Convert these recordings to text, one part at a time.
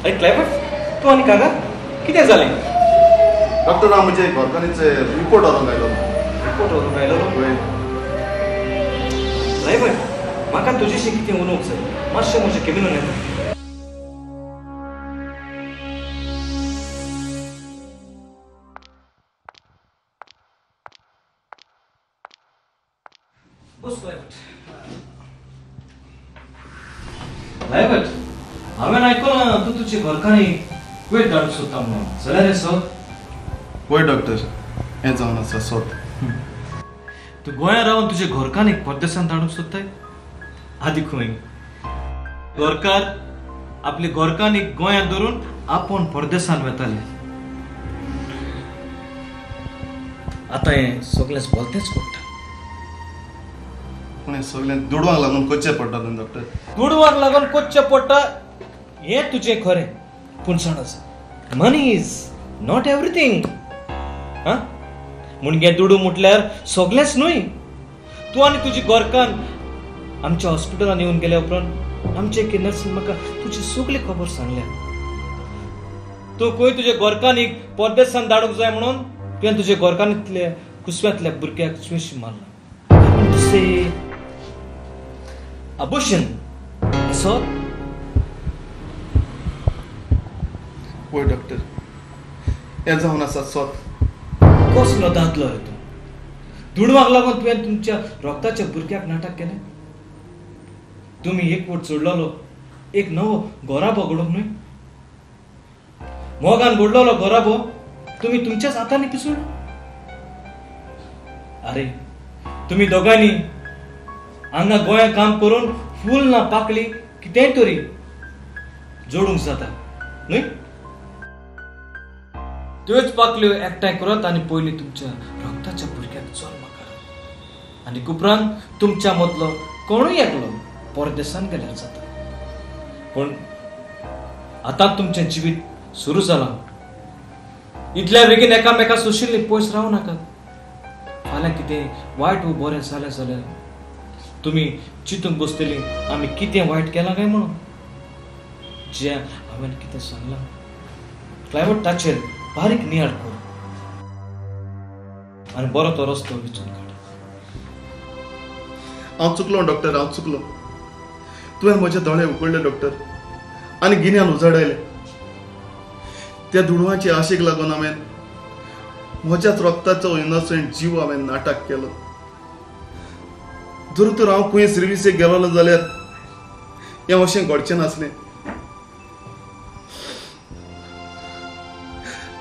अरे क्लायबर्ट, तूं आनी काका कितें जालें? डॉक्टर, हांव म्हजे घरकान्नीचे रिपोर्ट व्हरूंक आयलो. रिपोर्ट व्हरूंक आयलो? वय. क्लायबर्ट, म्हाका तुजेशी कितें उलोवंक जाय. मातशें म्हजें केबिनान येता. बस क्लायबर्ट. क्लायबर्ट, हांवें आयकलां तूं तुजे घरकान्नी कुवेत धाडूंक सोदता म्हणून. जाल्यार रे सर? वय डॉक्टर, हें जावन आसा सोद. तूं गोंया रावन तुजे घरकान्नीक परदेसान धाडूंक सोदताय? आदी खंय घरकार आपले घरकान्नीक गोंयांत धरून आपूण परदेसान वताले. आतां हें सगळें भलतेंच पडटा. पूण हें सगळें दुडवांक लागून करचें पडटा न्हू डॉक्टर. दुडवांक लागून करचें पडटा हें तुजें खरें, पूण जाणा, मनी is not everything. हां, मुणगे दुडू म्हटल्यार सगळेंच न्हय. तूं आनी तुजी घरकान्न आमच्या हॉस्पिटलान येवन गेल्या उपरांत आमचे एके नर्सीन म्हाका तुजी सगळी खबर सांगल्या. तूं खंय तुजे घरकान्नीक परदेसान धाडूंक जाय म्हणून तुवें तुजे घरकान्नीतल्या कुसव्यांतल्या भुरग्याक स्वेशी मारला. Abortion sir? वय डॉक्टर, हें जावन आसा सोत. कसलो दादलो रे तूं? दुडवाक लागून तुवें तुमच्या रोगताच्या भुरग्याक नाटक केलें. तुमी एक वट चडलेलो एक नवो गोराबो घडोवंक न्हय, मोगान घडलेलो गोराबो तुमी तुमच्याच हातांनी पिसडलो. अरे तुमी दोगांनी हांगा गोंयांत काम करून फूल ना पाकळी कितेंय तरी जोडूंक जाता न्हय. त्योच पाकल्यो एकठांय करात आनी पयलीं तुमच्या रक्ताच्या भुरग्याक जल्म करात आनी उपरांत तुमच्या मदलो कोणूय एकलो परदेसान गेल्यार जाता. पूण आतां तुमचें जिवीत सुरू जालां. इतल्या बेगीन एकामेका सोशिल्ली पयस रावं नाकात. फाल्यां कितें वायट वो बरें जालें जाल्यार तुमी चिंतूंक बसतलीं आमी कितें वायट केलां काय म्हणून. जें हांवें कितें सांगलां क्लायबर्ट, ताचेर बारीक नियाळ कर आनी बरो तो रस्तो विचून काड. हांव चुकलो डॉक्टर, हांव चुकलो. तुवें म्हजे दोळे उकडले डॉक्टर आनी गिन्यान उजडायलें. त्या दुडवांचे आशेक लागून हांवें म्हज्याच रक्ताचो इनोसंट जीव हांवें नाटक केलो. जर तर हांव खंय सर्विसेक गेलोलो जाल्यार हें अशें घडचें नासलें.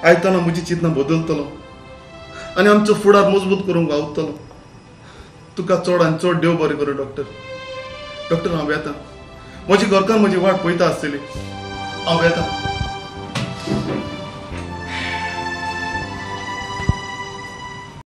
आयतना म्हजी चिंतना बदलतलो आनी आमचो फुडार मजबूत करूंक वावुरतलो. तुका चड आनी चड देव बरें करूं डॉक्टर. डॉक्टर, हांव येता. म्हजी घरकान्न म्हजी वाट पळयता आसतली. हांव येता.